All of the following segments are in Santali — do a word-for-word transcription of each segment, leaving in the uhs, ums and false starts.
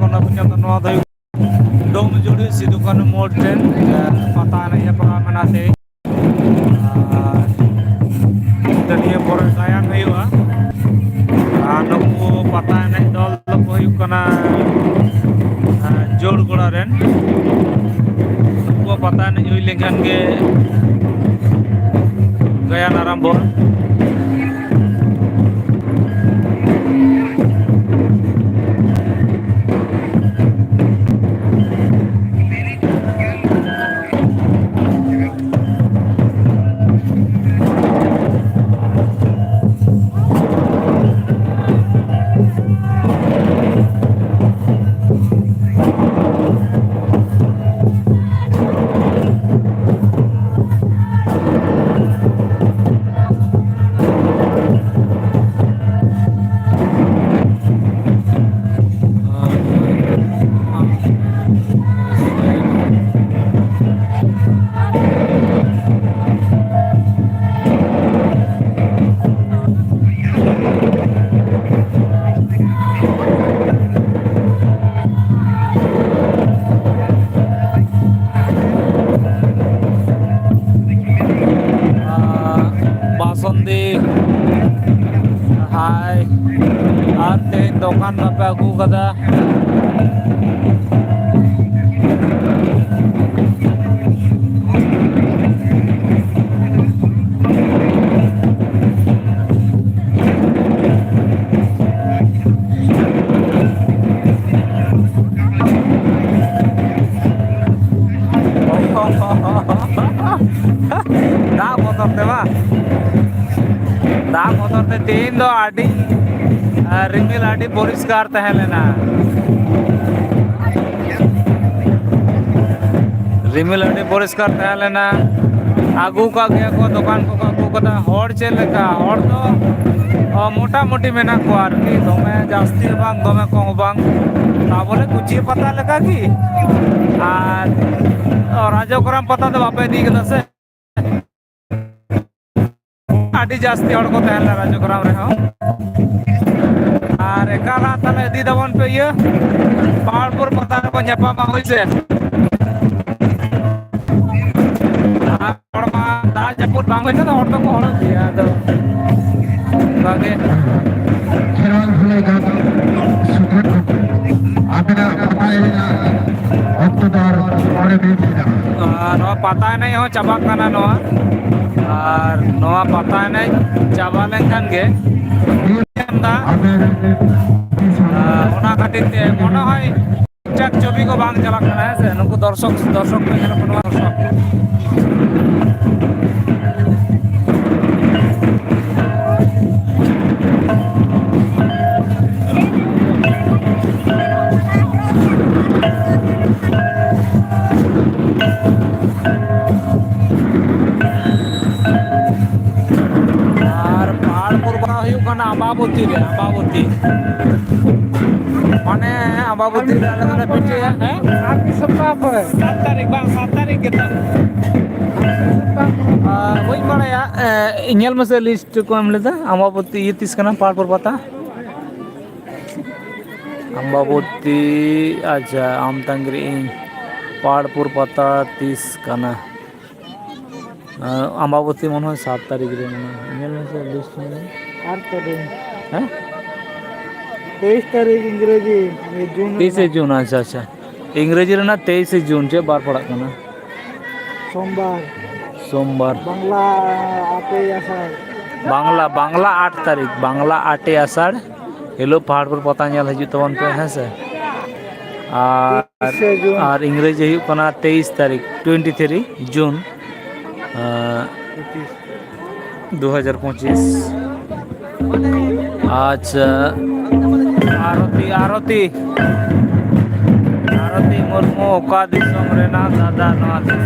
ᱚᱱᱟ ᱠᱚ ᱧᱮᱞ ᱫᱚ, ᱱᱚᱣᱟ ᱫᱚ ᱦᱩᱭᱩᱜ ᱰᱚᱢᱡᱩᱲᱤ ᱥᱤᱫᱩ ᱠᱟᱹᱱᱦᱩ ᱢᱳᱲ ᱴᱷᱮᱱ, ᱮ, ᱯᱟᱛᱟ ᱮᱱᱮᱡ ᱦᱮᱯᱨᱟᱣ ᱢᱮᱱᱟᱜ ᱛᱮ᱾ ᱟᱨ ᱱᱤᱭᱟᱹ ᱯᱚᱨᱮ ᱜᱟᱭᱟᱱ ᱦᱩᱭᱩᱜᱼᱟ᱾ ᱟᱨ ᱱᱩᱠᱩ ᱯᱟᱛᱟ ᱮᱱᱮᱡ ᱫᱚᱞ ᱫᱚᱠᱚ ᱦᱩᱭᱩᱜ ᱠᱟᱱᱟ, ᱮ, ᱡᱳᱲᱜᱚᱲᱟ ᱨᱮᱱ᱾ ᱱᱩᱠᱩᱣᱟᱜ ᱯᱟᱛᱟ ᱮᱱᱮᱡ ᱦᱩᱭ ᱞᱮᱱᱠᱷᱟᱱ ᱜᱮ ᱜᱟᱭᱟᱱ ᱟᱨᱟᱢᱵᱷᱚᱜᱼᱟ᱾ ᱵᱟᱥᱚᱱᱛᱤ, ᱦᱟᱭ, ᱟᱨ ᱛᱮᱦᱮᱧ ᱫᱚᱠᱟᱱ ᱵᱟᱯᱮ ᱟᱹᱜᱩ ᱠᱟᱫᱟ? ᱫᱟᱜ ᱵᱚᱛᱚᱨ ᱛᱮ ᱵᱟᱝ? ᱫᱟᱜ ᱵᱚᱛᱚᱨ ᱛᱮ ᱛᱮᱦᱮᱧ ᱫᱚ ᱟᱹᱰᱤ, ᱟᱨ ᱨᱤᱢᱤᱞ ᱟᱹᱰᱤ ᱯᱚᱨᱤᱥᱠᱟᱨ ᱛᱟᱦᱮᱸ ᱞᱮᱱᱟ᱾ ᱨᱤᱢᱤᱞ ᱟᱹᱰᱤ ᱯᱚᱨᱤᱥᱠᱟᱨ ᱛᱟᱦᱮᱸ ᱞᱮᱱᱟ᱾ ᱟᱹᱜᱩ ᱠᱟᱜ ᱜᱮᱭᱟ ᱠᱚ, ᱫᱚᱠᱟᱱ ᱠᱚᱠᱚ ᱟᱹᱜᱩ ᱠᱟᱫᱟ᱾ ᱦᱚᱲ ᱪᱮᱫ ᱞᱮᱠᱟ? ᱦᱚᱲ ᱫᱚ, ᱚ, ᱢᱚᱴᱟᱢᱩᱴᱤ ᱢᱮᱱᱟᱜ ᱠᱚᱣᱟ ᱟᱨᱠᱤ, ᱫᱚᱢᱮ ᱡᱟᱹᱥᱛᱤ ᱦᱚᱸ ᱵᱟᱝ, ᱫᱚᱢᱮ ᱠᱚᱢ ᱦᱚᱸ ᱵᱟᱝ᱾ ᱛᱟ ᱵᱚᱞᱮ ᱠᱩᱪᱤᱭᱟᱹ ᱯᱟᱛᱟ ᱞᱮᱠᱟ ᱜᱮ᱾ ᱟᱨ, ᱚ, ᱨᱟᱡᱚᱜᱨᱟᱢ ᱯᱟᱛᱟ ᱫᱚ ᱵᱟᱯᱮ ᱤᱫᱤ ᱠᱟᱫᱟ ᱥᱮ? ᱟᱹᱰᱤ ᱡᱟᱹᱥᱛᱤ ᱦᱚᱲ ᱠᱚ ᱛᱟᱦᱮᱸ ᱞᱮᱱᱟ ᱨᱟᱡᱚᱜᱨᱟᱢ ᱨᱮᱦᱚᱸ᱾ ᱟᱨ ᱮᱠᱟᱞ ᱦᱟᱸᱜ ᱛᱟᱦᱞᱮ ᱤᱫᱤ ᱛᱟᱵᱚᱱ ᱯᱮ ᱤᱭᱟᱹ, ᱯᱟᱦᱟᱲᱯᱩᱨ ᱯᱟᱛᱟ ᱨᱮᱵᱚᱱ ᱧᱟᱯᱟᱢᱟ, ᱦᱳᱭ ᱥᱮ᱾ ᱟᱨ ᱦᱚᱲ ᱢᱟ ᱫᱟᱜ ᱡᱟᱹᱯᱩᱫ ᱵᱟᱝ ᱦᱩᱭ ᱞᱮᱱᱟ, ᱦᱚᱲ ᱫᱚᱠᱚ ᱦᱚᱲᱚᱜ ᱜᱮᱭᱟ᱾ ᱟᱫᱚ ᱚᱱᱠᱟᱜᱮ ᱠᱷᱮᱨᱣᱟᱞ ᱵᱷᱟᱹᱞᱟᱹᱭ ᱜᱟᱶᱛᱟ ᱥᱩᱛᱨᱮᱫ ᱠᱷᱚᱱ ᱟᱵᱮᱱᱟᱜ ᱯᱟᱛᱟ ᱮᱱᱮᱡ ᱨᱮᱱᱟᱜ ᱚᱠᱛᱚ ᱫᱚ ᱟᱨ ᱯᱚᱱᱮᱨᱚ ᱢᱤᱱᱤᱴ ᱢᱮᱱᱟᱜᱼᱟ᱾ ᱟᱨ ᱱᱚᱣᱟ ᱯᱟᱛᱟ ᱮᱱᱮᱡ ᱦᱚᱸ ᱪᱟᱵᱟᱜ ᱠᱟᱱᱟ ᱱᱚᱣᱟ᱾ ᱟᱨ ᱱᱚᱣᱟ ᱯᱟᱛᱟ ᱮᱱᱮᱡ ᱪᱟᱵᱟ ᱞᱮᱱᱠᱷᱟᱱ ᱜᱮ ᱮᱢ ᱮᱫᱟ᱾ ᱟᱵᱮᱱ, ᱟᱨ ᱚᱱᱟ ᱠᱷᱟᱹᱛᱤᱨ ᱛᱮ ᱢᱚᱱᱮ ᱦᱚᱭ ᱴᱷᱤᱠ ᱴᱷᱟᱠ ᱪᱷᱚᱵᱤ ᱠᱚ ᱵᱟᱝ ᱪᱟᱞᱟᱜ ᱠᱟᱱᱟ, ᱦᱮᱸ ᱥᱮ? ᱱᱩᱠᱩ ᱫᱚᱨᱥᱚᱠ, ᱫᱚᱨᱥᱚᱠ ᱠᱚ ᱧᱮᱞᱚᱜ ᱠᱟᱱᱟ, ᱱᱚᱣᱟ ᱫᱚᱨᱥᱚᱠ᱾ ᱟᱨ ᱯᱟᱦᱟᱲ ᱯᱚᱨᱵᱟ ᱦᱩᱭᱩᱜ ᱠᱟᱱᱟ ᱟᱢᱵᱟᱵᱚᱛᱤ ᱨᱮ, ᱟᱢᱵᱟᱵᱚᱛᱤ᱾ ᱢᱟᱱᱮ ᱟᱢᱵᱟᱵᱚᱛᱤ ᱨᱮ ᱟᱞᱮ ᱫᱚᱞᱮ ᱯᱤᱴᱷᱟᱹᱭᱟ, ᱦᱮᱸ? ᱟᱨ ᱢᱤᱫ ᱥᱚᱯᱛᱟᱦᱚ ᱯᱚᱨᱮ᱾ ᱥᱟᱛ ᱛᱟᱹᱨᱤᱠᱷ ᱵᱟᱝ, ᱥᱟᱛ ᱛᱟᱹᱨᱤᱠᱷ ᱜᱮᱛᱚ᱾ ᱟᱨ ᱵᱟᱹᱧ ᱵᱟᱲᱟᱭᱟ, ᱮ, ᱧᱮᱞ ᱢᱮᱥᱮ ᱞᱤᱥᱴ ᱠᱚ ᱮᱢ ᱞᱮᱫᱟ, ᱟᱢᱵᱟᱵᱚᱛᱤ ᱤᱭᱟᱹ ᱛᱤᱥ ᱠᱟᱱᱟ, ᱯᱟᱦᱟᱲ ᱯᱚᱨ ᱯᱟᱛᱟ? ᱟᱢᱵᱟᱵᱚᱛᱤ, ᱟᱪᱪᱷᱟ, ᱟᱢ ᱛᱟᱝᱜᱽᱨᱤ ᱤᱧ ᱯᱟᱦᱟᱲᱯᱩᱨ ᱯᱟᱛᱟ ᱛᱤᱥ ᱠᱟᱱᱟ? ᱟᱸ, ᱟᱢᱵᱟᱵᱚᱛᱤ ᱢᱚᱱᱮ ᱦᱚᱭ ᱥᱟᱛ ᱛᱟᱹᱨᱤᱠᱷ ᱨᱮ ᱢᱮᱱᱟᱜᱼᱟ᱾ ᱧᱮᱞ ᱢᱮᱥᱮ ᱞᱤᱥᱴ ᱢᱮᱱᱟᱜᱼᱟ᱾ ᱟᱨ ᱛᱚᱵᱮ ᱦᱮᱸ? ᱛᱮᱭᱤᱥ ᱛᱟᱹᱨᱤᱠᱷ ᱤᱝᱨᱮᱡᱤ, ᱡᱩᱱ ᱛᱮᱭᱤᱥᱮ ᱨᱮᱱᱟᱜ᱾ ᱡᱩᱱ, ᱟᱪᱪᱷᱟ, ᱟᱪᱪᱷᱟ᱾ ᱤᱝᱨᱮᱡᱤ ᱨᱮᱱᱟᱜ ᱛᱮᱭᱤᱥᱮ ᱡᱩᱱ, ᱪᱮᱫ ᱵᱟᱨ ᱯᱟᱲᱟᱜ ᱠᱟᱱᱟ? ᱥᱳᱢᱵᱟᱨ᱾ ᱥᱳᱢᱵᱟᱨ᱾ ᱵᱟᱝᱞᱟ ᱟᱴᱮᱭ ᱟᱥᱟᱲ᱾ ᱵᱟᱝᱞᱟ, ᱵᱟᱝᱞᱟ ᱟᱴ ᱛᱟᱹᱨᱤᱠᱷ, ᱵᱟᱝᱞᱟ ᱟᱴᱮᱭ ᱟᱥᱟᱲ ᱦᱤᱞᱳᱜ ᱯᱟᱦᱟᱲᱯᱩᱨ ᱯᱟᱛᱟ ᱧᱮᱞ ᱦᱤᱡᱩᱜ ᱛᱟᱵᱚᱱ ᱯᱮ, ᱦᱮᱸ ᱥᱮ? ᱟᱨ, ᱛᱮᱭᱤᱥᱮ ᱡᱩᱱ᱾ ᱟᱨ ᱤᱝᱨᱮᱡᱤ ᱦᱩᱭᱩᱜ ᱠᱟᱱᱟ ᱛᱮᱭᱤᱥ ᱛᱟᱹᱨᱤᱠᱷ, ᱴᱩᱭᱮᱱᱴᱤ ᱛᱷᱨᱤ ᱡᱩᱱ, ᱟᱸ, ᱯᱚᱸᱪᱤᱥ᱾ ᱫᱩ ᱦᱟᱡᱟᱨ ᱯᱚᱸᱪᱤᱥ᱾ ᱟᱪᱪᱷᱟ, ᱟᱨᱚᱛᱤ, ᱟᱨᱚᱛᱤ, ᱟᱨᱚᱛᱤ ᱢᱩᱨᱢᱩ, ᱚᱠᱟ ᱫᱤᱥᱚᱢ ᱨᱮᱱᱟᱜ ᱫᱟᱫᱟ ᱱᱚᱣᱟ ᱫᱚ?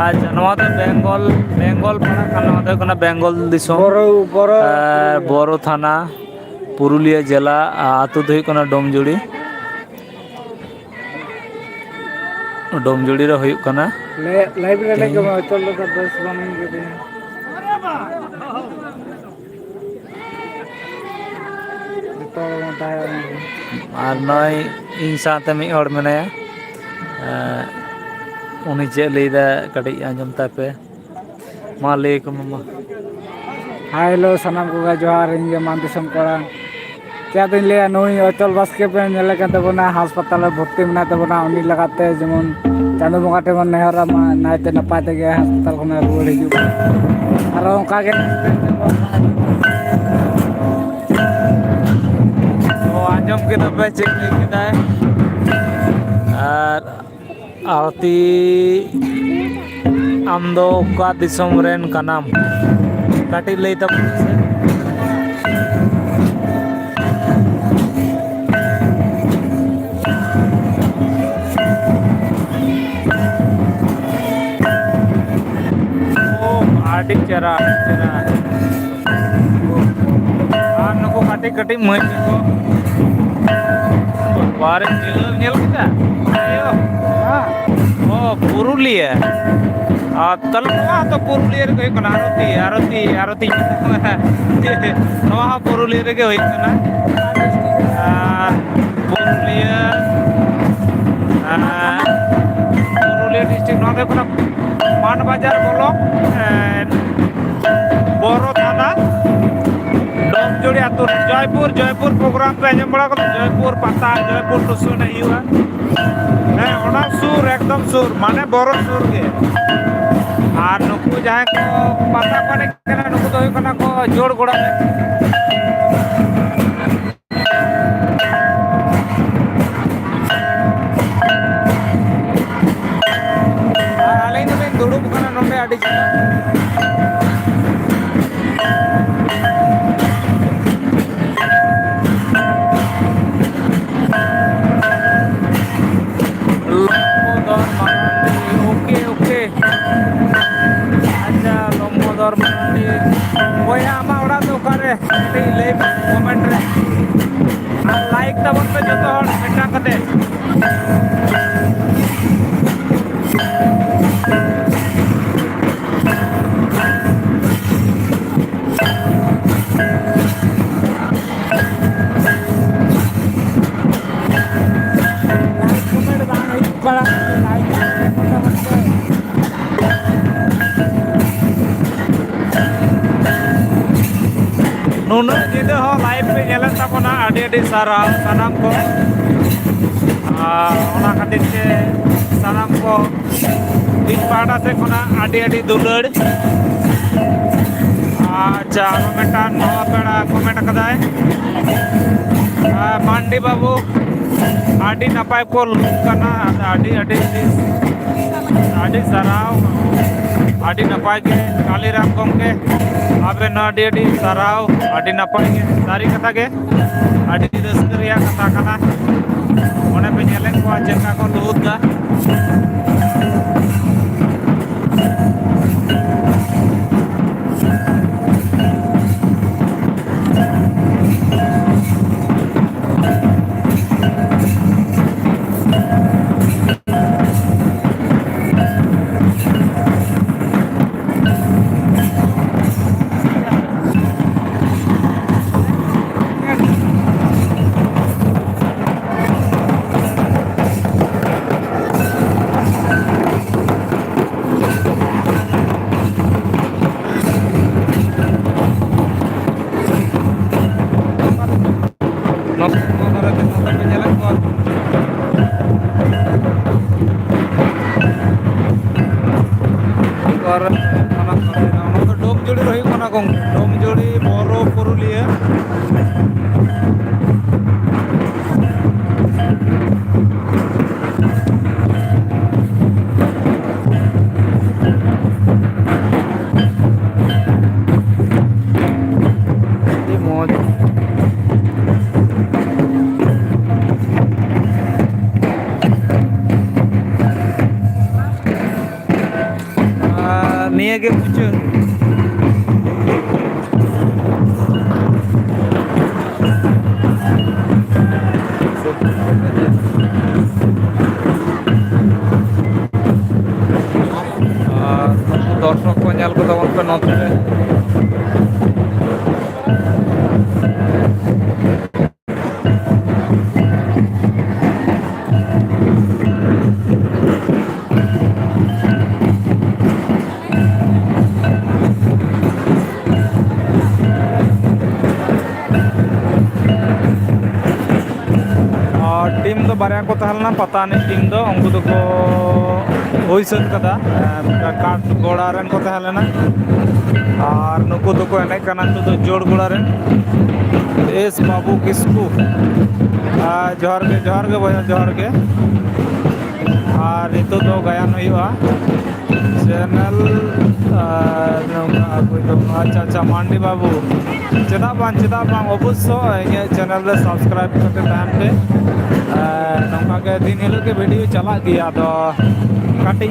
ᱟᱪᱪᱷᱟ, ᱱᱚᱣᱟ ᱫᱚ ᱵᱮᱝᱜᱚᱞ, ᱵᱮᱝᱜᱚᱞ ᱯᱟᱲᱟᱜ ᱠᱟᱱᱟ, ᱱᱚᱣᱟ ᱫᱚ ᱦᱩᱭᱩᱜ ᱠᱟᱱᱟ ᱵᱮᱝᱜᱚᱞ ᱫᱤᱥᱚᱢ᱾ ᱵᱚᱨᱚ, ᱵᱚᱨᱚ, ᱟᱨ ᱯᱩᱨᱩᱞᱤᱭᱟᱹ᱾ ᱵᱚᱨᱚ ᱛᱷᱟᱱᱟ, ᱯᱩᱨᱩᱞᱤᱭᱟᱹ ᱡᱮᱞᱟ, ᱟᱨ ᱟᱹᱛᱩ ᱫᱚ ᱦᱩᱭᱩᱜ ᱠᱟᱱᱟ ᱰᱳᱢᱡᱩᱲᱤ᱾ ᱰᱳᱢᱡᱩᱲᱤ ᱨᱮ ᱦᱩᱭᱩᱜ ᱠᱟᱱᱟ ᱞᱮ-, ᱞᱟᱭᱤᱵᱷ ᱨᱮ ᱞᱮ ᱛᱮᱦᱮᱧ᱾ ᱡᱚᱢᱟ, ᱦᱚᱪᱚ ᱞᱮᱠᱟ ᱵᱮᱥ ᱵᱟᱝ ᱦᱩᱭ ᱠᱟᱱᱟ᱾ ᱟᱨ ᱱᱚᱜᱼᱚᱭ ᱤᱧ ᱥᱟᱶᱛᱮ ᱢᱤᱫ ᱦᱚᱲ ᱢᱮᱱᱟᱭᱟ, ᱮᱸ, ᱩᱱᱤ ᱪᱮᱫ ᱞᱟᱹᱭᱫᱟ ᱠᱟᱹᱴᱤᱡ ᱟᱸᱡᱚᱢ ᱛᱟᱭ ᱯᱮ᱾ ᱢᱟ ᱞᱟᱹᱭ ᱟᱠᱚ ᱢᱮ ᱢᱟ᱾ ᱦᱟᱭ ᱦᱮᱞᱳ, ᱥᱟᱱᱟᱢ ᱠᱚᱜᱮ ᱡᱚᱦᱟᱨ, ᱤᱧ ᱜᱮ ᱢᱟᱱ ᱫᱤᱥᱚᱢ ᱠᱚᱲᱟ᱾ ᱪᱮᱫ ᱟᱫᱚᱧ ᱞᱟᱹᱭᱟ, ᱱᱩᱭ ᱚᱪᱚᱞ ᱵᱟᱥᱠᱮ ᱯᱮ ᱧᱮᱞᱮ ᱠᱟᱱ ᱛᱟᱵᱚᱱᱟ, ᱦᱟᱥᱯᱟᱛᱟᱞ ᱨᱮ ᱵᱷᱚᱨᱛᱤ ᱢᱮᱱᱟᱭ ᱛᱟᱵᱚᱱᱟ, ᱩᱱᱤ ᱞᱟᱜᱟᱛ ᱛᱮ ᱡᱮᱢᱚᱱ ᱪᱟᱸᱫᱳ ᱵᱚᱸᱜᱟ ᱴᱷᱮᱱ ᱵᱚᱱ ᱱᱮᱦᱚᱨᱟ, ᱢᱟ ᱱᱟᱭᱛᱮ ᱱᱟᱯᱟᱭ ᱛᱮᱜᱮ ᱦᱟᱥᱯᱟᱛᱟᱞ ᱠᱷᱚᱱᱮ ᱨᱩᱣᱟᱹᱲ ᱦᱤᱡᱩᱜ ᱢᱟ᱾ ᱟᱨᱚ ᱚᱱᱠᱟ ᱜᱮ ᱛᱚ, ᱟᱸᱡᱚᱢ ᱠᱮᱫᱟ ᱯᱮ ᱪᱮᱫ ᱞᱟᱹᱭ ᱠᱮᱫᱟᱭ? ᱟᱨ ᱟᱨᱚᱛᱤ, ᱟᱢ ᱫᱚ ᱚᱠᱟ ᱫᱤᱥᱚᱢ ᱨᱮᱱ ᱠᱟᱱᱟᱢ? ᱠᱟᱹᱴᱤᱡ ᱞᱟᱹᱭ ᱛᱟᱵᱚᱱ ᱢᱮᱥᱮ᱾ ᱳ, ᱟᱹᱰᱤ ᱪᱮᱦᱨᱟ, ᱟᱹᱰᱤ ᱪᱮᱦᱨᱟ᱾ ᱟᱨ ᱱᱩᱠᱩ ᱠᱟᱹᱴᱤᱡ ᱠᱟᱹᱴᱤᱡ ᱢᱟᱹᱭ ᱛᱟᱠᱚ᱾ ᱵᱟᱨᱮ ᱧᱮᱞ, ᱧᱮᱞ ᱠᱮᱫᱟ? ᱟᱭᱳ᱾ ᱚ, ᱯᱩᱨᱩᱞᱤᱭᱟᱹ᱾ ᱟᱨ ᱛᱟᱦᱞᱮ ᱱᱚᱣᱟ ᱦᱚᱸᱛᱚ ᱯᱩᱨᱩᱞᱤᱭᱟᱹ ᱨᱮᱜᱮ ᱦᱩᱭᱩᱜ ᱠᱟᱱᱟ, ᱟᱨᱚᱛᱤ, ᱟᱨᱚᱛᱤ, ᱟᱨᱚᱛᱤ᱾ ᱱᱚᱣᱟ ᱦᱚᱸ ᱯᱩᱨᱩᱞᱤᱭᱟᱹ ᱨᱮᱜᱮ ᱦᱩᱭᱩᱜ ᱠᱟᱱᱟ᱾ ᱟᱨ ᱯᱩᱨᱩᱞᱤᱭᱟᱹ, ᱟᱨ ᱯᱩᱨᱩᱞᱤᱭᱟᱹ ᱰᱤᱥᱴᱨᱤᱠᱴ, ᱱᱚᱣᱟ ᱫᱚ ᱦᱩᱭᱩᱜ ᱠᱟᱱᱟ ᱢᱟᱱ ᱵᱟᱡᱟᱨ ᱵᱞᱚᱠ, ᱮ, ᱵᱚᱨᱚ ᱛᱷᱟᱱᱟ, ᱰᱚᱢᱡᱩᱲᱤ ᱟᱹᱛᱩ ᱨᱮ᱾ ᱡᱚᱭᱯᱩᱨ, ᱡᱚᱭᱯᱩᱨ ᱯᱨᱳᱜᱨᱟᱢ ᱯᱮ ᱟᱸᱡᱚᱢ ᱵᱟᱲᱟ ᱠᱟᱫᱟ? ᱡᱚᱭᱯᱩᱨ ᱯᱟᱛᱟ, ᱡᱚᱭᱯᱩᱨ ᱴᱩᱥᱩ ᱮᱱᱮᱡ ᱦᱩᱭᱩᱜᱼᱟ᱾ ᱦᱮᱸ, ᱚᱱᱟ ᱥᱩᱨ, ᱮᱠᱫᱚᱢ ᱥᱩᱨ, ᱢᱟᱱᱮ ᱵᱚᱨᱚ ᱥᱩᱨ ᱜᱮ᱾ ᱟᱨ ᱱᱩᱠᱩ ᱡᱟᱦᱟᱸᱭ ᱠᱚ ᱯᱟᱛᱟ ᱠᱚ ᱮᱱᱮᱡ ᱠᱟᱱᱟ, ᱱᱩᱠᱩ ᱫᱚ ᱦᱩᱭᱩᱜ ᱠᱟᱱᱟ ᱠᱚ ᱡᱳᱲ ᱜᱚᱲᱟ ᱨᱮ᱾ ᱟᱨ ᱟᱹᱞᱤᱧ ᱫᱚᱞᱤᱧ ᱫᱩᱲᱩᱵ ᱠᱟᱱᱟ ᱱᱚᱰᱮ ᱟᱹᱰᱤ ᱪᱮᱦᱨᱟ᱾ ᱞᱚᱢᱵᱚᱫᱚᱨ ᱢᱟᱨᱟᱱᱰᱤ, ᱳᱠᱮ, ᱳᱠᱮ᱾ ᱟᱪᱪᱷᱟ, ᱞᱚᱢᱵᱚᱫᱚᱨ ᱢᱟᱨᱟᱱᱰᱤ᱾ ᱵᱚᱭᱦᱟ, ᱟᱢᱟᱜ ᱚᱲᱟᱜ ᱫᱚ ᱚᱠᱟᱨᱮ? ᱠᱟᱹᱴᱤᱡ ᱞᱟᱹᱭ ᱢᱮ ᱠᱚᱢᱮᱱᱴ ᱨᱮ᱾ ᱟᱨ ᱞᱟᱭᱤᱠ ᱛᱟᱵᱚᱱ ᱯᱮ ᱡᱚᱛᱚ ᱦᱚᱲ ᱢᱤᱫᱴᱟᱝ ᱠᱟᱛᱮ᱾ ᱛᱟᱵᱚᱱᱟ, ᱟᱹᱰᱤ ᱟᱹᱰᱤ ᱥᱟᱨᱦᱟᱣ ᱥᱟᱱᱟᱢ ᱠᱚ᱾ ᱟᱨ ᱚᱱᱟ ᱠᱷᱟᱹᱛᱤᱨ ᱛᱮ ᱥᱟᱱᱟᱢ ᱠᱚ ᱤᱧ ᱯᱟᱦᱴᱟ ᱥᱮᱫ ᱠᱷᱚᱱᱟᱜ ᱟᱹᱰᱤ ᱟᱹᱰᱤ ᱫᱩᱞᱟᱹᱲ᱾ ᱟᱪᱪᱷᱟ, ᱟᱨᱚ ᱢᱤᱫᱴᱟᱝ ᱱᱟᱣᱟ ᱯᱮᱲᱟ ᱠᱚᱢᱮᱱᱴ ᱟᱠᱟᱫᱟᱭ, ᱟᱨ ᱢᱟᱱᱰᱤ ᱵᱟᱹᱵᱩ, ᱟᱹᱰᱤ ᱱᱟᱯᱟᱭ ᱠᱚ ᱞᱩᱠ ᱠᱟᱱᱟ᱾ ᱟᱹᱰᱤ ᱟᱹᱰᱤ ᱟᱹᱰᱤ ᱟᱹᱰᱤ ᱥᱟᱨᱦᱟᱣ᱾ ᱟᱹᱰᱤ ᱱᱟᱯᱟᱭ ᱜᱮ ᱠᱟᱞᱤᱨᱟᱢ ᱜᱚᱢᱠᱮ, ᱟᱵᱮᱱ ᱦᱚᱸ ᱟᱹᱰᱤ ᱟᱹᱰᱤ ᱥᱟᱨᱦᱟᱣ᱾ ᱟᱹᱰᱤ ᱱᱟᱯᱟᱭ ᱜᱮ, ᱥᱟᱹᱨᱤ ᱠᱟᱛᱷᱟ ᱜᱮ ᱟᱹᱰᱤ ᱨᱟᱹᱥᱠᱟᱹ ᱨᱮᱭᱟᱜ ᱠᱟᱛᱷᱟ ᱠᱟᱱᱟ᱾ ᱚᱸᱰᱮ ᱯᱮ ᱧᱮᱞᱮᱫ ᱠᱚᱣᱟ ᱪᱮᱫ ᱞᱮᱠᱟ ᱠᱚ ᱞᱩᱦᱩᱫ ᱫᱟ᱾ ᱱᱚᱣᱟ ᱫᱷᱟᱨᱮ ᱛᱮ ᱱᱚᱛᱮ ᱯᱮ ᱧᱮᱞᱮᱫ ᱠᱚᱣᱟ᱾ ᱟᱨ ᱚᱱᱟ ᱫᱚ ᱰᱳᱢᱡᱩᱲᱤ ᱨᱮ ᱦᱩᱭᱩᱜ ᱠᱟᱱᱟ ᱜᱚᱢᱠᱮ, ᱰᱳᱢᱡᱩᱲᱤ, ᱵᱚᱨᱚ, ᱯᱩᱨᱩᱞᱤᱭᱟᱹ᱾ ᱟᱹᱰᱤ ᱢᱚᱡᱽ᱾ ᱟᱨ ᱱᱤᱭᱟᱹ ᱜᱮ ᱢᱩᱪᱟᱹᱫ᱾ ᱟᱨ ᱱᱩᱠᱩ ᱫᱚᱨᱥᱚᱠ ᱠᱚ ᱧᱮᱞ ᱠᱚ ᱛᱟᱵᱚᱱ ᱯᱮ ᱱᱚᱛᱮ ᱨᱮ᱾ ᱵᱟᱨᱭᱟ ᱠᱚ ᱛᱟᱦᱮᱸ ᱞᱮᱱᱟ ᱯᱟᱛᱟ ᱮᱱᱮᱡ ᱴᱤᱢ ᱫᱚ, ᱩᱱᱠᱩ ᱫᱚᱠᱚ ᱦᱩᱭ ᱥᱟᱹᱛ ᱠᱟᱫᱟ᱾ ᱮᱸ, ᱠᱟᱴ ᱜᱚᱲᱟ ᱨᱮᱱ ᱠᱚ ᱛᱟᱦᱮᱸ ᱞᱮᱱᱟ, ᱟᱨ ᱱᱩᱠᱩ ᱫᱚᱠᱚ ᱮᱱᱮᱡ ᱠᱟᱱᱟ ᱱᱤᱛᱚᱜ ᱫᱚ ᱡᱳᱲ ᱜᱚᱲᱟ ᱨᱮᱱ ᱮᱥ ᱵᱟᱹᱵᱩ ᱠᱤᱥᱠᱩ᱾ ᱟᱨ ᱡᱚᱦᱟᱨ ᱜᱮ, ᱡᱚᱦᱟᱨ ᱜᱮ ᱵᱚᱭᱦᱟ, ᱡᱚᱦᱟᱨ ᱜᱮ᱾ ᱟᱨ ᱱᱤᱛᱚᱜ ᱫᱚ ᱜᱟᱭᱟᱱ ᱦᱩᱭᱩᱜᱼᱟ᱾ ᱪᱮᱱᱮᱞ, ᱟᱨ ᱱᱚᱝᱠᱟ ᱚᱠᱚᱭ ᱫᱚ, ᱟᱪᱪᱷᱟ, ᱟᱪᱪᱷᱟ, ᱢᱟᱱᱰᱤ ᱵᱟᱹᱵᱩ, ᱪᱮᱫᱟᱜ ᱵᱟᱝ, ᱪᱮᱫᱟᱜ ᱵᱟᱝ, ᱚᱵᱚᱥᱥᱳᱭ ᱤᱧᱟᱹᱜ ᱪᱮᱱᱮᱞ ᱨᱮ ᱥᱟᱵᱥᱠᱨᱟᱭᱤᱵ ᱠᱟᱛᱮ ᱛᱟᱦᱮᱱ ᱯᱮ᱾ ᱟᱨ ᱱᱚᱝᱠᱟ ᱜᱮ ᱫᱤᱱ ᱦᱤᱞᱳᱜ ᱜᱮ ᱵᱷᱤᱰᱤᱭᱳ ᱪᱟᱞᱟᱜ ᱜᱮᱭᱟ, ᱟᱫᱚ ᱠᱟᱹᱴᱤᱡ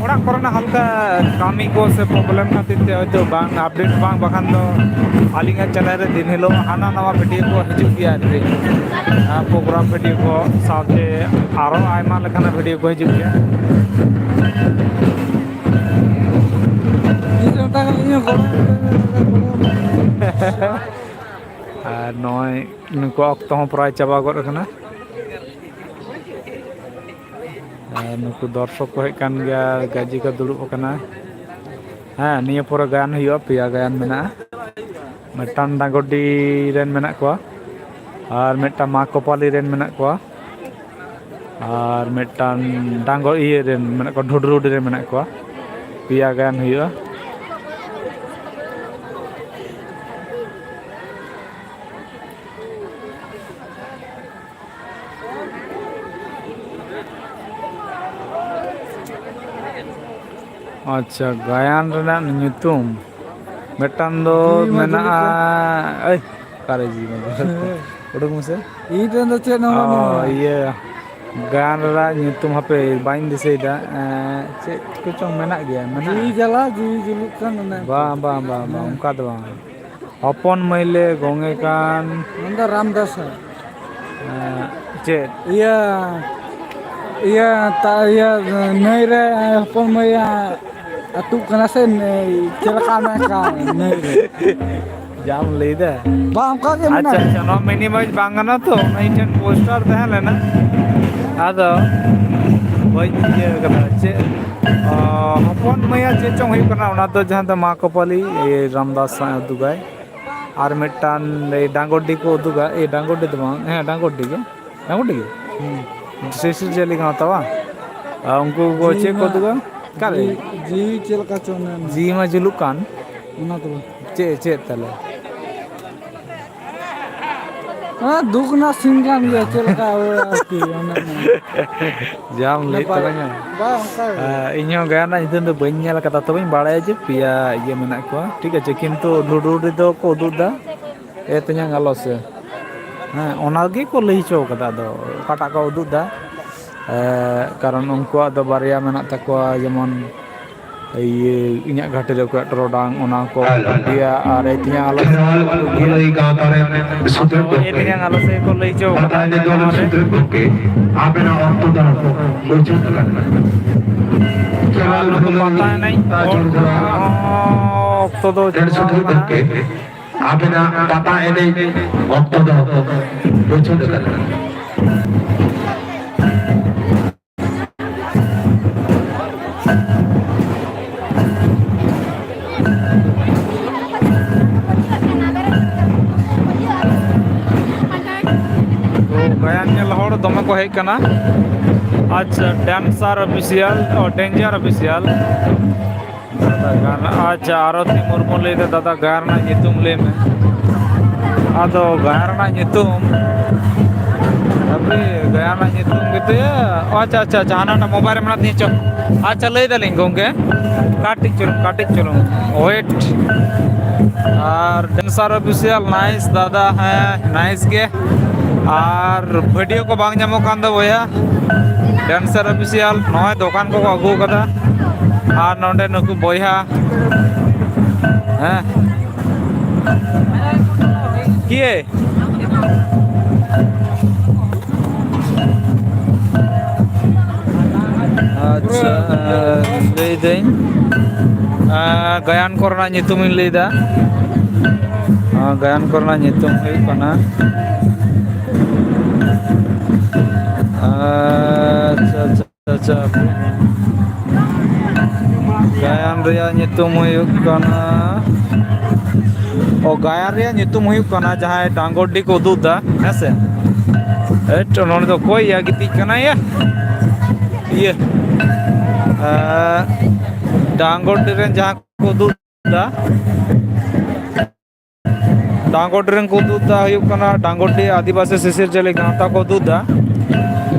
ᱚᱲᱟᱜ ᱠᱚᱨᱮᱱᱟᱜ ᱦᱟᱞᱠᱟ ᱠᱟᱹᱢᱤ ᱠᱚ ᱥᱮ ᱯᱨᱚᱵᱞᱮᱢ ᱠᱷᱟᱹᱛᱤᱨ ᱛᱮ ᱦᱚᱭᱛᱳ ᱵᱟᱝ ᱟᱯᱰᱮᱴ ᱵᱟᱝ, ᱵᱟᱠᱷᱟᱱ ᱫᱚ ᱟᱹᱞᱤᱧᱟᱜ ᱪᱮᱱᱮᱞ ᱨᱮ ᱫᱤᱱ ᱦᱤᱞᱳᱜ ᱦᱟᱱᱟ ᱱᱟᱣᱟ ᱵᱷᱤᱰᱤᱭᱳ ᱠᱚ ᱦᱤᱡᱩᱜ ᱜᱮᱭᱟ ᱟᱨᱠᱤ᱾ ᱟᱨ ᱯᱨᱳᱜᱨᱟᱢ ᱵᱷᱤᱰᱤᱭᱳ ᱠᱚ ᱥᱟᱶᱛᱮ ᱟᱨᱚ ᱟᱭᱢᱟ ᱞᱮᱠᱟᱱᱟᱜ ᱵᱷᱤᱰᱤᱭᱳ ᱠᱚ ᱦᱤᱡᱩᱜ ᱜᱮᱭᱟ᱾ ᱤᱧ ᱥᱟᱶᱛᱟ ᱤᱧ ᱦᱚᱸ ᱜᱚᱲᱚ ᱟᱨ ᱱᱚᱜᱼᱚᱭ ᱱᱩᱠᱩᱣᱟᱜ ᱚᱠᱛᱚ ᱦᱚᱸ ᱯᱨᱟᱭ ᱪᱟᱵᱟ ᱜᱚᱫ ᱟᱠᱟᱱᱟ᱾ ᱟᱨ ᱱᱩᱠᱩ ᱫᱚᱨᱥᱚᱠ ᱠᱚ ᱦᱮᱡ ᱠᱟᱱ ᱜᱮᱭᱟ, ᱜᱟᱡᱮ ᱠᱚ ᱫᱩᱲᱩᱵ ᱟᱠᱟᱱᱟ᱾ ᱦᱮᱸ, ᱱᱤᱭᱟᱹ ᱯᱚᱨᱮ ᱜᱟᱭᱟᱱ ᱦᱩᱭᱩᱜᱼᱟ, ᱯᱮᱭᱟ ᱜᱟᱭᱟᱱ ᱢᱮᱱᱟᱜᱼᱟ᱾ ᱢᱤᱫᱴᱟᱝ ᱰᱟᱝᱜᱚᱰᱤ ᱨᱮᱱ ᱢᱮᱱᱟᱜ ᱠᱚᱣᱟ, ᱟᱨ ᱢᱤᱫᱴᱟᱝ ᱢᱟ ᱠᱚᱯᱟᱞᱤ ᱨᱮᱱ ᱢᱮᱱᱟᱜ ᱠᱚᱣᱟ, ᱟᱨ ᱢᱤᱫᱴᱟᱝ ᱰᱟᱝᱜᱚ ᱤᱭᱟᱹ ᱨᱮᱱ ᱢᱮᱱᱟᱜ ᱠᱚᱣᱟ, ᱰᱷᱩᱰᱨᱩᱰᱤ ᱨᱮᱱ ᱢᱮᱱᱟᱜ ᱠᱚᱣᱟ᱾ ᱯᱮᱭᱟ ᱜᱟᱭᱟᱱ ᱦᱩᱭᱩᱜᱼᱟ᱾ ᱟᱪᱪᱷᱟ, ᱜᱟᱭᱟᱱ ᱨᱮᱱᱟᱜ ᱧᱩᱛᱩᱢ ᱢᱤᱫᱴᱟᱝ ᱫᱚ ᱡᱤᱣᱤ ᱢᱟ ᱢᱮᱱᱟᱜᱼᱟ᱾ ᱡᱩᱞᱩᱜ ᱠᱟᱱ᱾ ᱮᱭ, ᱚᱠᱟᱨᱮ ᱡᱤᱣᱤ ᱢᱟ ᱡᱩᱞᱩᱜ ᱠᱟᱱ? ᱩᱰᱩᱠ ᱢᱮᱥᱮ᱾ ᱤᱧ ᱴᱷᱮᱱ ᱫᱚ ᱪᱮᱫ ᱦᱚᱸ ᱚ, ᱵᱟᱹᱱᱩᱜᱼᱟ᱾ ᱤᱭᱟᱹ, ᱜᱟᱭᱟᱱ ᱨᱮᱱᱟᱜ ᱧᱩᱛᱩᱢ ᱦᱟᱯᱮ ᱵᱟᱹᱧ ᱫᱤᱥᱟᱹᱭᱮᱫᱟ᱾ ᱮᱸ, ᱪᱮᱫ ᱠᱚᱪᱚᱝ ᱢᱮᱱᱟᱜ ᱜᱮᱭᱟ, ᱢᱮᱱᱟᱜᱼᱟ᱾ ᱡᱤᱣᱤ ᱡᱟᱞᱟ, ᱡᱤᱣᱤ ᱡᱩᱞᱩᱜ ᱠᱟᱱ, ᱚᱱᱮ ᱚᱱᱠᱟ᱾ ᱵᱟᱝ, ᱵᱟᱝ, ᱵᱟᱝ, ᱵᱟᱝ, ᱦᱮᱸ᱾ ᱚᱱᱠᱟ ᱫᱚ ᱵᱟᱝ᱾ ᱦᱚᱯᱚᱱ ᱢᱟᱹᱭᱞᱮ ᱜᱚᱝᱮ ᱠᱟᱱ᱾ ᱚᱱᱟ ᱫᱚ ᱨᱟᱢᱫᱟᱥ᱾ ᱮᱸ, ᱪᱮᱫ? ᱤᱭᱟᱹ, ᱤᱭᱟᱹ, ᱛᱟ-, ᱤᱭᱟᱹ, ᱱᱟᱹᱭ ᱨᱮ ᱦᱚᱯᱚᱱ ᱢᱟᱹᱭ ᱟᱹᱛᱩᱜ ᱠᱟᱱᱟ ᱥᱮ ᱱᱟᱹᱭ? ᱪᱮᱫ ᱞᱮᱠᱟ ᱢᱮᱱ ᱠᱟᱱ ᱱᱟᱹᱭ ᱨᱮ? ᱡᱟᱢ ᱞᱟᱹᱭᱫᱟ? ᱵᱟᱝ, ᱚᱱᱠᱟ ᱜᱮ ᱟᱪᱪᱷᱟ, ᱢᱮᱱᱟᱜᱼᱟ᱾ ᱟᱪᱪᱷᱟ, ᱱᱚᱣᱟ ᱢᱤᱱᱤᱢᱟᱭᱤᱡᱽ ᱵᱟᱝ ᱜᱟᱱᱚᱜᱼᱟ ᱛᱚ, ᱚᱱᱟ ᱤᱧ ᱴᱷᱮᱱ ᱯᱳᱥᱴᱟᱨ ᱛᱟᱦᱮᱸ ᱞᱮᱱᱟ, ᱟᱫᱚ ᱵᱟᱹᱧ ᱤᱭᱟᱹ ᱠᱟᱫᱟ᱾ ᱪᱮᱫ, ᱚ, ᱦᱚᱯᱚᱱ ᱢᱟᱹᱭᱟᱜ ᱪᱮᱫ ᱪᱚᱝ ᱦᱩᱭᱩᱜ ᱠᱟᱱᱟ, ᱚᱱᱟ ᱫᱚ ᱡᱟᱦᱟᱸ ᱫᱚ ᱢᱟ ᱠᱚᱯᱟᱞᱤ, ᱮ, ᱨᱟᱢᱫᱟᱥ ᱥᱟᱶ ᱩᱫᱩᱜᱟᱭ᱾ ᱟᱨ ᱢᱤᱫᱴᱟᱝ, ᱮ, ᱰᱟᱝᱜᱚᱰᱤ ᱠᱚ ᱩᱫᱩᱜᱟ, ᱮ, ᱰᱟᱝᱜᱚᱰᱤ ᱫᱚ ᱵᱟᱝ, ᱦᱮᱸ, ᱰᱟᱝᱜᱚᱰᱤ ᱜᱮ, ᱰᱟᱝᱜᱚᱰᱤ ᱜᱮ᱾ ᱦᱩᱸ᱾ ᱥᱤᱥᱤᱨ ᱡᱟᱹᱞᱤ ᱜᱟᱶᱛᱟ ᱵᱟᱝ? ᱟᱨ ᱩᱱᱠᱩ ᱠᱚ ᱡᱤᱣᱤ ᱪᱮᱫ ᱠᱚ ᱢᱟ, ᱩᱫᱩᱜᱟ? ᱚᱠᱟᱨᱮ? ᱡᱤᱣᱤ, ᱡᱤᱣᱤ ᱪᱮᱫ ᱞᱮᱠᱟ ᱪᱚ ᱚᱱᱮ ᱚᱱᱟ᱾ ᱡᱤᱣᱤ ᱢᱟ ᱡᱩᱞᱩᱜ ᱠᱟᱱ᱾ ᱚᱱᱟ ᱫᱚ ᱵᱟᱝ᱾ ᱪᱮᱫ, ᱪᱮᱫ ᱛᱟᱞᱮ? ᱦᱮᱸ, ᱫᱩᱠ ᱨᱮᱱᱟᱜ ᱥᱤᱱ ᱠᱟᱱ ᱜᱮᱭᱟ, ᱪᱮᱫ ᱞᱮᱠᱟ ᱳᱭ ᱟᱨᱠᱤ, ᱚᱱᱮ ᱚᱱᱟ᱾ ᱡᱟᱢ ᱞᱟᱹᱭᱮᱫ ᱵᱟᱭ, ᱛᱟᱞᱟᱝᱟ᱾ ᱵᱟᱭ ᱚᱱᱠᱟ ᱜᱮ᱾ ᱟᱨ ᱤᱧᱦᱚᱸ ᱜᱟᱭᱟᱱ ᱨᱮᱱᱟᱜ ᱧᱩᱛᱩᱢ ᱫᱚ ᱵᱟᱹᱧ ᱧᱮᱞ ᱟᱠᱟᱫᱟ, ᱛᱚᱵᱮᱧ ᱵᱟᱲᱟᱭᱟ ᱡᱮ ᱯᱮᱭᱟ ᱤᱭᱟᱹ ᱢᱮᱱᱟᱜ ᱠᱚᱣᱟ, ᱴᱷᱤᱠ ᱟᱪᱷᱮ, ᱠᱤᱱᱛᱩ ᱞᱩᱰᱩ ᱨᱮᱫᱚ ᱠᱚ ᱩᱫᱩᱜ ᱮᱫᱟ ᱮ ᱛᱮᱧᱟᱝ ᱟᱞᱚ ᱥᱮ᱾ ᱦᱮᱸ, ᱚᱱᱟ ᱜᱮᱠᱚ ᱞᱟᱹᱭ ᱦᱚᱪᱚ ᱠᱟᱫᱟ, ᱟᱫᱚ ᱚᱠᱟᱴᱟᱜ ᱠᱚ ᱩᱫᱩᱜ ᱮᱫᱟ? ᱮ, ᱠᱟᱨᱚᱱ ᱩᱱᱠᱩᱣᱟᱜ ᱫᱚ ᱵᱟᱨᱭᱟ ᱢᱮᱱᱟᱜ ᱛᱟᱠᱚᱣᱟ, ᱡᱮᱢᱚᱱ ᱤᱭᱟᱹ, ᱤᱧᱟᱜ ᱜᱷᱟᱹᱴᱤ ᱨᱮ ᱚᱠᱚᱭᱟᱜ ᱴᱚᱨᱚᱰᱟᱝ, ᱚᱱᱟ ᱠᱚ ᱦᱮᱞᱳ᱾ ᱤᱫᱤᱭᱟ, ᱟᱨ ᱮ ᱛᱮᱧᱟᱝ ᱟᱞᱚ ᱥᱮ ᱠᱷᱮᱨᱣᱟᱞ ᱠᱚ ᱤᱫᱤᱭᱟ᱾ ᱵᱷᱟᱹᱞᱟᱹᱭ ᱜᱟᱶᱛᱟ ᱨᱮᱱ ᱥᱩᱛᱨᱮᱫ ᱟᱫᱚ ᱮ ᱜᱚᱢᱠᱮ, ᱛᱮᱧᱟᱝ ᱟᱞᱚ ᱥᱮ ᱠᱚ ᱞᱟᱹᱭ ᱦᱚᱪᱚ ᱠᱟᱫᱟ ᱵᱟᱛᱟᱭ ᱱᱚᱣᱟ ᱫᱚᱞ ᱨᱮ᱾ ᱥᱩᱛᱨᱮᱫ ᱜᱚᱢᱠᱮ, ᱟᱵᱮᱱᱟᱜ ᱚᱠᱛᱚ ᱫᱚ ᱢᱩᱪᱟᱹᱫ ᱟᱠᱟᱱᱟ᱾ ᱟᱨ ᱠᱷᱮᱨᱣᱟᱞ ᱱᱩᱠᱩ ᱵᱷᱟᱹᱞᱟᱹᱭ ᱯᱟᱛᱟ ᱮᱱᱮᱡ ᱛᱟᱡᱚᱲ ᱦᱚᱲ ᱜᱚᱲᱟ ᱦᱚᱸ ᱚᱠᱛᱚ ᱫᱚ ᱰᱮᱲ ᱪᱟᱵᱟ ᱥᱩᱛᱨᱮᱫ ᱟᱠᱟᱱᱟ᱾ ᱜᱚᱢᱠᱮ, ᱟᱵᱮᱱᱟᱜ ᱯᱟᱛᱟ ᱮᱱᱮᱡ ᱚᱠᱛᱚ ᱫᱚ ᱢᱩᱪᱟᱹᱫ ᱟᱠᱟᱱᱟ᱾ ᱛᱚ, ᱜᱟᱭᱟᱱ ᱧᱮᱞ ᱦᱚᱲ ᱫᱚᱢᱮ ᱠᱚ ᱦᱮᱡ ᱠᱟᱱᱟ᱾ ᱟᱪᱪᱷᱟ, Dancer Official, ᱚ, Danger Official᱾ ᱫᱟᱫᱟ ᱜᱟᱭᱟᱱ, ᱟᱪᱪᱷᱟ, ᱟᱨᱚᱛᱤ ᱢᱩᱨᱢᱩ ᱞᱟᱹᱭᱫᱟ, "ᱫᱟᱫᱟ, ᱜᱟᱭᱟᱱ ᱨᱮᱱᱟᱜ ᱧᱩᱛᱩᱢ ᱞᱟᱹᱭ ᱢᱮ᱾" ᱟᱫᱚ ᱜᱟᱭᱟᱱ ᱨᱮᱱᱟᱜ ᱧᱩᱛᱩᱢ, ᱦᱟᱯᱮ, ᱜᱟᱭᱟᱱ ᱨᱮᱱᱟᱜ ᱧᱩᱛᱩᱢ ᱜᱮᱛᱚᱭᱟ, ᱚ, ᱟᱪᱪᱷᱟ, ᱟᱪᱪᱷᱟ, ᱟᱪᱪᱷᱟ, ᱦᱟᱱᱟᱴᱟᱜ mobile ᱨᱮ ᱢᱮᱱᱟᱜ ᱛᱤᱧᱟᱹ, ᱪᱚ᱾ ᱟᱪᱪᱷᱟ, ᱞᱟᱹᱭ ᱫᱟᱞᱤᱧ ᱜᱚᱝᱠᱮ, ᱠᱟᱹᱴᱤᱡ ᱪᱩᱞᱩᱝ, ᱠᱟᱹᱴᱤᱡ ᱪᱩᱞᱩᱝ, wait᱾ ᱟᱨ Dancer Official, nice ᱫᱟᱫᱟ, ᱦᱮᱸ, nice ᱜᱮ᱾ ᱟᱨ video ᱠᱚ ᱵᱟᱝ ᱧᱟᱢᱚᱜ ᱠᱟᱱ ᱫᱚ ᱵᱚᱭᱦᱟ᱾ Dancer Official, ᱱᱚᱜᱼᱚᱭ ᱫᱚᱠᱟᱱ ᱠᱚᱠᱚ ᱟᱹᱜᱩ ᱠᱟᱫᱟ᱾ ᱟᱨ ᱱᱚᱰᱮ ᱱᱩᱠᱩ ᱵᱚᱭᱦᱟ, ᱦᱮᱸ, ᱠᱤᱭᱮ? ᱟᱪᱪᱷᱟ, ᱞᱟᱹᱭᱫᱟᱹᱧ, ᱟᱸ, ᱜᱟᱭᱟᱱ ᱠᱚᱨᱮᱱᱟᱜ ᱧᱩᱛᱩᱢᱤᱧ ᱞᱟᱹᱭᱫᱟ᱾ ᱟᱸ, ᱜᱟᱭᱟᱱ ᱠᱚᱨᱮᱱᱟᱜ ᱧᱩᱛᱩᱢ ᱦᱩᱭᱩᱜ ᱠᱟᱱᱟ, ᱟᱪᱪᱷᱟ, ᱟᱪᱪᱷᱟ, ᱟᱪᱪᱷᱟ, ᱟᱪᱪᱷᱟ, ᱦᱟᱯᱮ᱾ ᱜᱟᱭᱟᱱ ᱨᱮᱭᱟᱜ ᱧᱩᱛᱩᱢ ᱦᱩᱭᱩᱜ ᱠᱟᱱᱟ, ᱚ, ᱜᱟᱭᱟᱱ ᱨᱮᱭᱟᱜ ᱧᱩᱛᱩᱢ ᱦᱩᱭᱩᱜ ᱠᱟᱱᱟ ᱡᱟᱦᱟᱸᱭ ᱰᱟᱝᱜᱚᱨᱰᱤ ᱠᱚ ᱩᱫᱩᱜ ᱮᱫᱟ, ᱦᱮᱸ ᱥᱮ? ᱮᱴ, ᱱᱚᱰᱮ ᱫᱚ ᱚᱠᱚᱭ ᱭᱟ ᱜᱤᱛᱤᱡ ᱠᱟᱱᱟᱭ ᱭᱟ? ᱤᱭᱟᱹ, ᱮᱸ, ᱰᱟᱝᱜᱚᱨᱰᱤ ᱨᱮᱱ ᱡᱟᱦᱟᱸ ᱠᱚ ᱩᱫᱩᱜ ᱮᱫᱟ, ᱰᱟᱝᱜᱚᱨᱰᱤ ᱨᱮᱱ ᱠᱚ ᱩᱫᱩᱜ ᱮᱫᱟ ᱦᱩᱭᱩᱜ ᱠᱟᱱᱟ ᱰᱟᱝᱜᱚᱨᱰᱤ ᱟᱹᱫᱤᱵᱟᱹᱥᱤ ᱥᱤᱥᱤᱨ ᱡᱟᱹᱞᱤ ᱜᱟᱶᱛᱟ ᱠᱚ ᱩᱫᱩᱜ ᱮᱫᱟ᱾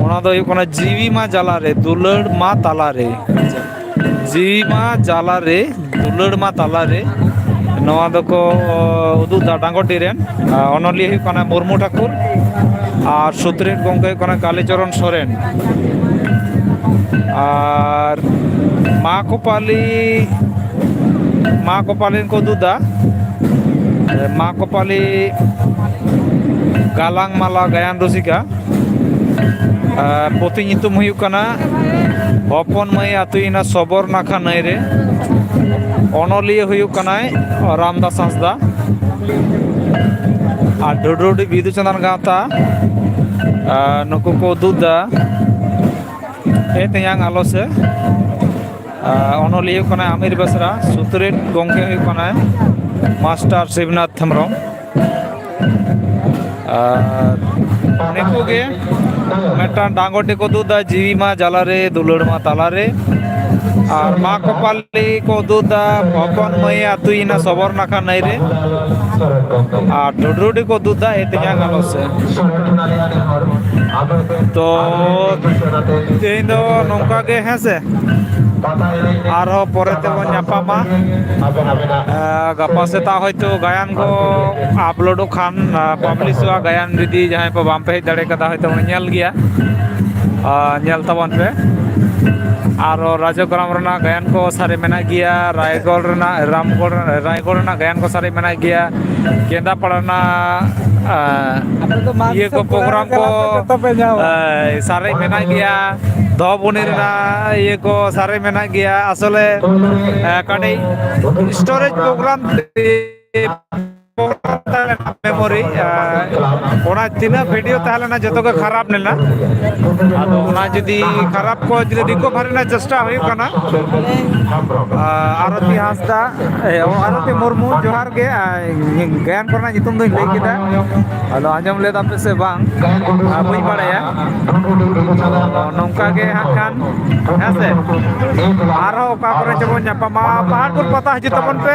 ᱚᱱᱟ ᱫᱚ ᱦᱩᱭᱩᱜ ᱠᱟᱱᱟ ᱡᱤᱣᱤ ᱢᱟ ᱡᱟᱞᱟᱨᱮ, ᱫᱩᱞᱟᱹᱲ ᱢᱟ ᱛᱟᱞᱟᱨᱮ᱾ ᱡᱤᱣᱤ ᱢᱟ ᱡᱟᱞᱟᱨᱮ, ᱫᱩᱞᱟᱹᱲ ᱢᱟ ᱛᱟᱞᱟᱨᱮ᱾ ᱱᱚᱣᱟ ᱫᱚᱠᱚ ᱩᱫᱩᱜ ᱮᱫᱟ ᱰᱟᱝᱜᱚᱨᱰᱤ ᱨᱮᱱ᱾ ᱟᱨ ᱚᱱᱚᱞᱤᱭᱟᱹ ᱦᱩᱭᱩᱜ ᱠᱟᱱᱟ ᱢᱩᱨᱢᱩ ᱴᱷᱟᱹᱠᱩᱨ ᱟᱨ ᱥᱩᱛᱨᱮᱛ ᱜᱚᱢᱠᱮ ᱦᱩᱭᱩᱜ ᱠᱟᱱᱟ ᱠᱟᱞᱤᱪᱚᱨᱚᱱ ᱥᱚᱨᱮᱱ᱾ ᱟᱨ ᱢᱟ ᱠᱚᱯᱟᱞᱤ, ᱢᱟ ᱠᱚᱯᱟᱞᱤ ᱠᱚ ᱩᱫᱩᱜ ᱮᱫᱟ᱾ ᱢᱟ ᱠᱚᱯᱟᱞᱤ ᱜᱟᱞᱟᱝ ᱢᱟᱞᱟ ᱜᱟᱭᱟᱱ ᱨᱩᱥᱤᱠᱟ᱾ ᱟᱨ ᱯᱩᱛᱷᱤ ᱧᱩᱛᱩᱢ ᱦᱩᱭᱩᱜ ᱠᱟᱱᱟ ᱦᱚᱯᱚᱱ ᱢᱟᱹᱭ ᱟᱹᱛᱩᱭᱮᱱᱟ ᱥᱚᱵᱚᱨ ᱱᱟᱠᱷᱟ ᱱᱟᱹᱭ ᱨᱮ᱾ ᱚᱱᱚᱞᱤᱭᱟᱹ ᱦᱩᱭᱩᱜ ᱠᱟᱱᱟᱭ ᱨᱟᱢᱫᱟᱥ ᱦᱟᱸᱥᱫᱟ᱾ ᱟᱨ ᱰᱷᱩᱰᱨᱩᱰᱤ ᱵᱤᱫᱩ ᱪᱟᱸᱫᱟᱱ ᱜᱟᱶᱛᱟ, ᱟᱨ ᱱᱩᱠᱩ ᱠᱚ ᱩᱫᱩᱜ ᱮᱫᱟ ᱮ ᱛᱮᱧᱟᱝ ᱟᱞᱚ ᱥᱮ᱾ ᱟᱨ ᱚᱱᱚᱞᱤᱭᱟᱹ ᱦᱩᱭᱩᱜ ᱠᱟᱱᱟᱭ ᱟᱢᱤᱨ ᱵᱮᱥᱨᱟ, ᱥᱩᱛᱨᱮᱛ ᱜᱚᱢᱠᱮ ᱦᱩᱭᱩᱜ ᱠᱟᱱᱟᱭ ᱢᱟᱥᱴᱟᱨ ᱥᱤᱵᱱᱟᱛᱷ ᱦᱮᱢᱵᱨᱚᱢ᱾ ᱟᱨ ᱱᱩᱠᱩ ᱜᱮ ᱢᱤᱫᱴᱟᱝ ᱰᱟᱝᱜᱚᱨᱰᱤ ᱠᱚ ᱩᱫᱩᱜ ᱮᱫᱟ, ᱡᱤᱣᱤ ᱢᱟ ᱡᱟᱞᱟᱨᱮ, ᱫᱩᱞᱟᱹᱲ ᱢᱟ ᱛᱟᱞᱟᱨᱮ᱾ ᱟᱨ ᱢᱟ ᱠᱚᱯᱟᱞᱤ ᱠᱚ ᱩᱫᱩᱜ ᱮᱫᱟ, ᱦᱚᱯᱚᱱ ᱢᱟᱹᱭ ᱟᱹᱛᱩᱭᱮᱱᱟ ᱥᱚᱵᱚᱨ ᱱᱟᱠᱷᱟ ᱱᱟᱹᱭ ᱨᱮ᱾ ᱟᱨ ᱰᱷᱩᱰᱨᱩᱰᱤ ᱠᱚ ᱩᱫᱩᱜ ᱮᱫᱟ, ᱮ ᱛᱮᱧᱟᱝ ᱟᱞᱚ ᱥᱮ᱾ ᱛᱚ ᱛᱮᱦᱮᱧ ᱫᱚ ᱱᱚᱝᱠᱟ ᱜᱮ, ᱦᱮᱸ ᱥᱮ? ᱟᱨᱦᱚᱸ ᱯᱚᱨᱮ ᱛᱮᱵᱚᱱ ᱧᱟᱯᱟᱢᱟ᱾ ᱮ, ᱜᱟᱯᱟ ᱥᱮᱛᱟᱜ ᱦᱚᱭᱛᱳ ᱜᱟᱭᱟᱱ ᱠᱚ ᱟᱯᱞᱳᱰᱚᱜ ᱠᱷᱟᱱ, ᱟ, ᱯᱟᱵᱽᱞᱤᱥᱚᱜᱼᱟ᱾ ᱜᱟᱭᱟᱱ ᱡᱩᱫᱤ ᱡᱟᱦᱟᱸᱭ ᱠᱚ ᱵᱟᱝ ᱯᱮ ᱦᱮᱡ ᱫᱟᱲᱮ ᱠᱟᱫᱟ, ᱦᱚᱭᱛᱳ ᱵᱚᱱ ᱧᱮᱞ ᱜᱮᱭᱟ᱾ ᱟ, ᱧᱮᱞ ᱛᱟᱵᱚᱱ ᱯᱮ᱾ ᱟᱨᱚ ᱨᱟᱡᱚᱜᱨᱟᱢ ᱨᱮᱱᱟᱜ ᱜᱟᱭᱟᱱ ᱠᱚ ᱥᱟᱨᱮ ᱢᱮᱱᱟᱜ ᱜᱮᱭᱟ, ᱨᱟᱭᱜᱚᱲ ᱨᱮᱱᱟᱜ, ᱨᱟᱢᱜᱚᱲ, ᱨᱟᱭᱜᱚᱲ ᱨᱮᱱᱟᱜ ᱜᱟᱭᱟᱱ ᱠᱚ ᱥᱟᱨᱮ ᱢᱮᱱᱟᱜ ᱜᱮᱭᱟ, ᱠᱮᱸᱫᱟᱯᱟᱲᱟ ᱨᱮᱱᱟᱜ, ᱟ, ᱟᱯᱮ ᱫᱚ ᱢᱟ ᱤᱭᱟᱹ ᱠᱚ, ᱫᱤᱥᱚᱢ ᱯᱮᱲᱟ ᱯᱨᱳᱜᱨᱟᱢ ᱠᱚ, ᱪᱟᱞᱟᱣ ᱠᱟᱛᱮ ᱡᱚᱛᱚ ᱯᱮ ᱧᱟᱢᱟ᱾ ᱟ, ᱥᱟᱨᱮ ᱢᱮᱱᱟᱜ ᱜᱮᱭᱟ, ᱫᱷᱚᱵᱚᱱᱤ ᱨᱮᱱᱟᱜ ᱤᱭᱟᱹ ᱠᱚ ᱥᱟᱨᱮ ᱢᱮᱱᱟᱜ ᱜᱮᱭᱟ᱾ ᱟᱥᱚᱞᱮ, ᱟ, ᱠᱟᱹᱴᱤᱡ ᱥᱴᱳᱨᱮᱡᱽ ᱯᱨᱳᱜᱨᱟᱢ ᱛᱮ ᱯᱨᱚᱜᱨᱟᱢ ᱛᱟᱦᱮᱸ ᱞᱮᱱᱟ, ᱢᱮᱢᱳᱨᱤ, ᱟᱨ ᱚᱱᱟ ᱛᱤᱱᱟᱹᱜ ᱵᱷᱤᱰᱤᱭᱳ ᱛᱟᱦᱮᱸ ᱞᱮᱱᱟ, ᱡᱚᱛᱚ ᱜᱮ ᱠᱷᱟᱨᱟᱯ ᱞᱮᱱᱟ᱾ ᱟᱫᱚ ᱚᱱᱟ ᱡᱩᱫᱤ ᱠᱷᱟᱨᱟᱯ ᱠᱚ ᱡᱩᱫᱤ ᱨᱤᱠᱳᱵᱷᱟᱨᱤ ᱨᱮᱱᱟᱜ ᱪᱮᱥᱴᱟ ᱦᱩᱭᱩᱜ ᱠᱟᱱᱟ, ᱟᱨ ᱟᱨᱚᱛᱤ ᱦᱟᱸᱥᱫᱟ, ᱮ, ᱟᱨᱚᱛᱤ ᱢᱩᱨᱢᱩ, ᱡᱚᱦᱟᱨ ᱜᱮ᱾ ᱟᱨ ᱜᱟᱭᱟᱱ ᱠᱚᱨᱮᱱᱟᱜ ᱧᱩᱛᱩᱢ ᱫᱚᱧ ᱞᱟᱹᱭ ᱠᱮᱫᱟ, ᱟᱫᱚ ᱟᱸᱡᱚᱢ ᱞᱮᱫᱟ ᱯᱮ ᱥᱮ ᱵᱟᱝ? ᱟᱨ ᱵᱟᱹᱧ ᱵᱟᱲᱟᱭᱟ᱾ ᱱᱚᱝᱠᱟ ᱜᱮ ᱦᱟᱸᱜ ᱠᱷᱟᱱ, ᱦᱮᱸ ᱥᱮ? ᱟᱨᱦᱚᱸ ᱚᱠᱟ ᱠᱚᱨᱮ ᱪᱚᱵᱚᱱ ᱧᱟᱯᱟᱢᱟ, ᱯᱟᱦᱟᱲᱯᱩᱨ ᱯᱟᱛᱟ ᱦᱤᱡᱩᱜ ᱛᱟᱵᱚᱱ ᱯᱮ᱾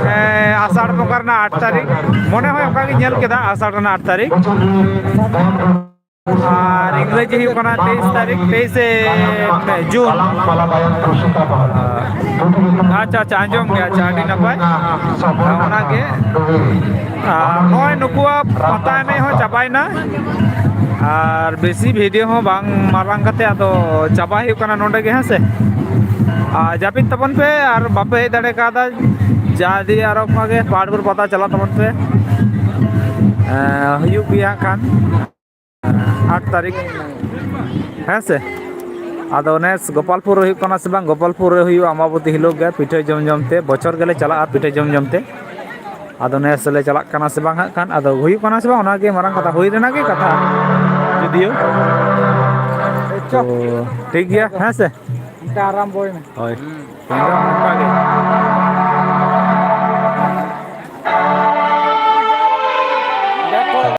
ᱦᱮᱸ, ᱟᱥᱟᱲ ᱵᱚᱸᱜᱟ ᱨᱮᱱᱟᱜ ᱟᱴ ᱛᱟᱹᱨᱤᱠᱷ, ᱢᱚᱱᱮ ᱦᱚᱭ ᱚᱱᱠᱟ ᱜᱮ ᱧᱮᱞ ᱠᱮᱫᱟ, ᱟᱥᱟᱲ ᱨᱮᱱᱟᱜ ᱟᱴ ᱛᱟᱹᱨᱤᱠᱷ᱾ ᱟᱨ ᱤᱝᱨᱮᱡᱤ ᱦᱩᱭᱩᱜ ᱠᱟᱱᱟ ᱛᱮᱭᱤᱥ ᱛᱟᱹᱨᱤᱠᱷ, ᱛᱮᱭᱤᱥᱮ ᱡᱩᱱ᱾ ᱟᱪᱪᱷᱟ, ᱟᱪᱪᱷᱟ, ᱟᱸᱡᱚᱢ ᱜᱮ, ᱟᱪᱪᱷᱟ, ᱟᱹᱰᱤ ᱱᱟᱯᱟᱭ᱾ ᱚᱱᱟᱜᱮ᱾ ᱟᱨ ᱱᱚᱜᱼᱚᱭ ᱱᱩᱠᱩᱣᱟᱜ ᱯᱟᱛᱟ ᱮᱱᱮᱡ ᱦᱚᱸ ᱪᱟᱵᱟᱭᱮᱱᱟ᱾ ᱟᱨ ᱵᱮᱥᱤ ᱵᱷᱤᱰᱤᱭᱳ ᱦᱚᱸ ᱵᱟᱝ ᱢᱟᱨᱟᱝ ᱠᱟᱛᱮ ᱟᱫᱚ ᱪᱟᱵᱟ ᱦᱩᱭᱩᱜ ᱠᱟᱱᱟ ᱱᱚᱰᱮ ᱜᱮ, ᱦᱮᱸ ᱥᱮ? ᱟᱨ ᱡᱟᱹᱯᱤᱫ ᱛᱟᱵᱚᱱ ᱯᱮ, ᱟᱨ ᱵᱟᱯᱮ ᱦᱮᱡ ᱫᱟᱲᱮ ᱠᱟᱣᱫᱟ, ᱡᱟᱫᱤ ᱟᱨᱚ ᱚᱱᱠᱟ ᱜᱮ ᱯᱟᱦᱟᱲᱯᱩᱨ ᱯᱟᱛᱟ ᱪᱟᱞᱟᱜ ᱛᱟᱵᱚᱱ ᱯᱮ᱾ ᱮᱸ, ᱦᱩᱭᱩᱜ ᱜᱮᱭᱟ ᱦᱟᱸᱜ ᱠᱷᱟᱱ ᱟᱴ ᱛᱟᱹᱨᱤᱠᱷ, ᱦᱮᱸ ᱥᱮ? ᱟᱫᱚ ᱱᱮᱥ ᱜᱳᱯᱟᱞᱯᱩᱨ ᱨᱮ ᱦᱩᱭᱩᱜ ᱠᱟᱱᱟ ᱥᱮ ᱵᱟᱝ? ᱜᱳᱯᱟᱞᱯᱩᱨ ᱨᱮ ᱦᱩᱭᱩᱜᱼᱟ, ᱟᱢᱵᱟᱵᱚᱛᱤ ᱦᱤᱞᱳᱜ ᱜᱮ ᱯᱤᱴᱷᱟᱹ ᱡᱚᱢ ᱡᱚᱢ ᱛᱮ, ᱵᱚᱪᱷᱚᱨ ᱜᱮᱞᱮ ᱪᱟᱞᱟᱜᱼᱟ ᱯᱤᱴᱷᱟᱹ ᱡᱚᱢ ᱡᱚᱢ ᱛᱮ᱾ ᱟᱫᱚ ᱱᱮᱥ ᱞᱮ ᱪᱟᱞᱟᱜ ᱠᱟᱱᱟ ᱥᱮ ᱵᱟᱝ ᱦᱟᱸᱜ ᱠᱷᱟᱱ, ᱟᱫᱚ ᱦᱩᱭᱩᱜ ᱠᱟᱱᱟ ᱥᱮ ᱵᱟᱝ, ᱚᱱᱟᱜᱮ ᱢᱟᱨᱟᱝ ᱠᱟᱛᱷᱟ, ᱦᱩᱭ ᱨᱮᱱᱟᱜ ᱜᱮ ᱠᱟᱛᱷᱟ ᱡᱩᱫᱤᱭᱳ᱾ ᱛᱚ, ᱴᱷᱤᱠ ᱜᱮᱭᱟ, ᱦᱮᱸ ᱥᱮ? ᱚᱱᱠᱟ ᱟᱨᱟᱢᱵᱚᱭᱮᱱᱟ᱾ ᱦᱳᱭ᱾ ᱛᱮᱦᱮᱧ ᱫᱚ ᱱᱚᱝᱠᱟ ᱜᱮ᱾